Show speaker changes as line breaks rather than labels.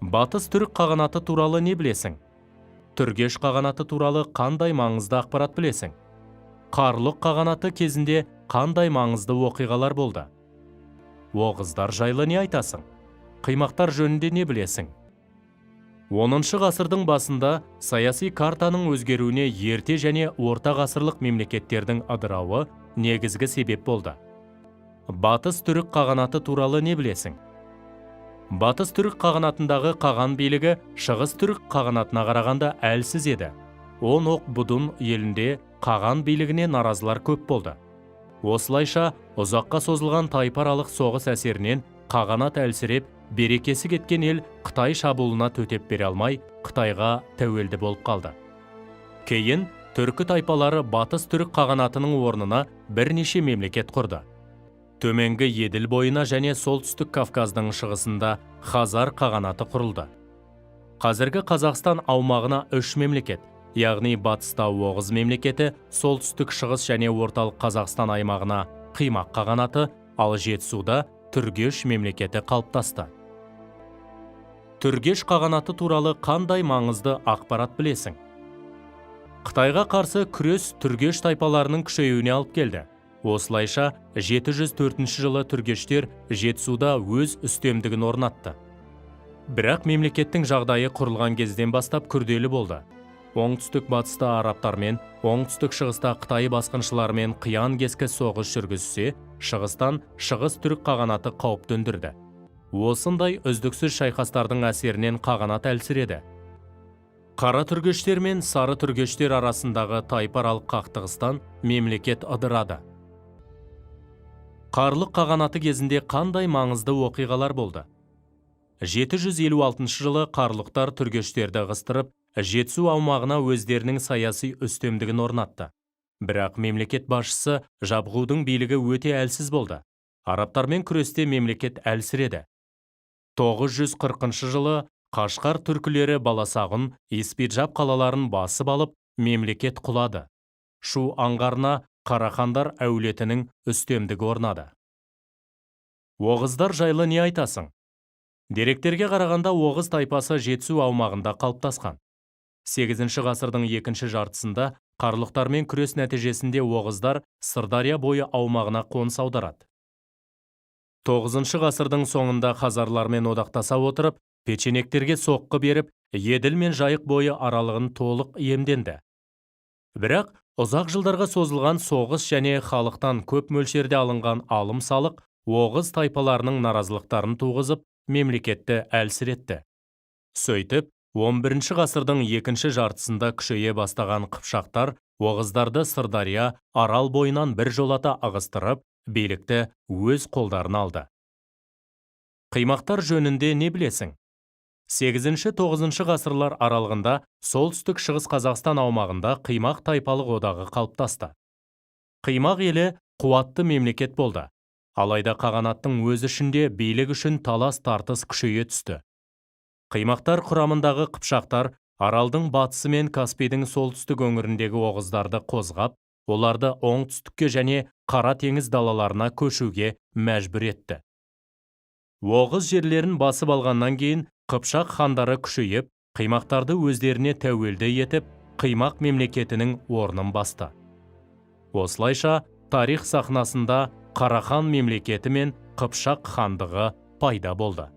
Батыс Түрік қағанаты туралы не білесің? Түргеш қағанаты туралы қандай маңызды ақпарат білесің? Қарлұқ қағанаты кезінде қандай маңызды оқиғалар болды? Оғыздар жайлы не айтасың? Қимақтар жөнінде не білесің? 10 ғасырдың басында саяси картаның өзгеруіне ерте және орта ғасырлық мемлекеттердің ыдырауы негізгі себеп болды. Батыс Түрік қағанаты туралы не білесің? Батыс Түрік қағанатындағы қаған билігі Шығыс Түрік қағанатына қарағанда әлсіз еді. Он оқ Будун елінде қаған билігіне наразылар көп болды. Осылайша, ұзаққа созылған тайпаралық соғыс әсерінен қағанат әлсіреп, берекесі кеткен ел Қытай шабуылына төтеп бере алмай, Қытайға тәуелді болып қалды. Кейін түркі тайпалары Батыс Түрік қағанатының орнына бірнеше мемлекет құрды. Төменгі Еділ бойына және Солтүстік Кавказдың шығысында Хазар қағанаты құрылды. Қазіргі Қазақстан аумағына үш мемлекет, яғни батыста Оғыз мемлекеті, солтүстік шығыс және орталық Қазақстан аймағына Қимақ қағанаты, ал Жетісуда Түргеш мемлекеті қалыптасты. Түргеш қағанаты туралы қандай маңызды ақпарат білесің? Қытайға қарсы күрес түргеш тайпаларының күшеюіне алып келді. Осылайша, 704 жылы түргештер Жетісуда өз үстемдігін орнатты. Бірақ мемлекеттің жағдайы құрылған кезден бастап күрделі болды. Оңтүстік батыста арабтармен, оңтүстік шығыста Қытай басқыншыларымен қиян кескі соғыс жүргізсе, шығыстан Шығыс Түрік қағанаты қауіп төндірді. Осындай үздіксіз шайқастардың әсерінен қағанат әлсіреді. Қара түргештер мен сары түргештер арасындағы тайпаралық қақтығыстан мемлекет ыдырады. Қарлық қағанаты кезінде қандай маңызды оқиғалар болды? 756 жылы қарлықтар түргештерді ығыстырып, Жетісу аумағына өздерінің саяси үстемдігін орнатты. Бірақ мемлекет басшысы Жабғудың билігі өте әлсіз болды. Арабтармен күресте мемлекет әлсіреді. 940 жылы Қашқар түркілері Баласағұн, Испиджаб қалаларын басып алып, мемлекет құлады. Шу аңғарына Қарахандар әулетінің үстемдігі орнады. Оғыздар жайлы не айтасың? Деректерге қарағанда, оғыз тайпасы Жетісу аумағында қалыптасқан. 8 ғасырдың екінші жартысында қарлықтармен күрес нәтижесінде оғыздар Сырдария бойы аумағына қоныс аударады. 9 ғасырдың соңында хазарлармен одақтаса отырып, печенектерге соққы беріп, Еділ мен Жайық бойы аралығын толық иемденді. Бірақ ұзақ жылдарға созылған соғыс және халықтан көп мөлшерде алынған алым салық оғыз тайпаларының наразылықтарын туғызып, мемлекетті әлсіретті. Сөйтіп, 11 ғасырдың екінші жартысында күшейе бастаған қыпшақтар оғыздарды Сырдария, Арал бойынан бір жолата ығыстырып, билікті өз қолдарына алды. Қимақтар жөнінде не білесің? 8-9 ғасырлар аралығында Солтүстік Шығыс Қазақстан аумағында қимақ тайпалық одағы қалыптасты. Қимақ елі қуатты мемлекет болды. Алайда қағанаттың өз ішінде билік үшін талас тартыс күшейе түсті. Қимақтар құрамындағы қыпшақтар Аралдың батысы мен Каспийдің солтүстік өңіріндегі оғыздарды қозғап, оларды оңтүстікке және Қара теңіз далаларына көшуге мәжбүр етті. Оғыз жерлерін басып алғаннан кейін қыпшақ хандары күшейіп, қимақтарды өздеріне тәуелді етіп, қимақ мемлекетінің орнын басты. Осылайша, тарих сахнасында Қарахан мемлекеті мен Қыпшақ хандығы пайда болды.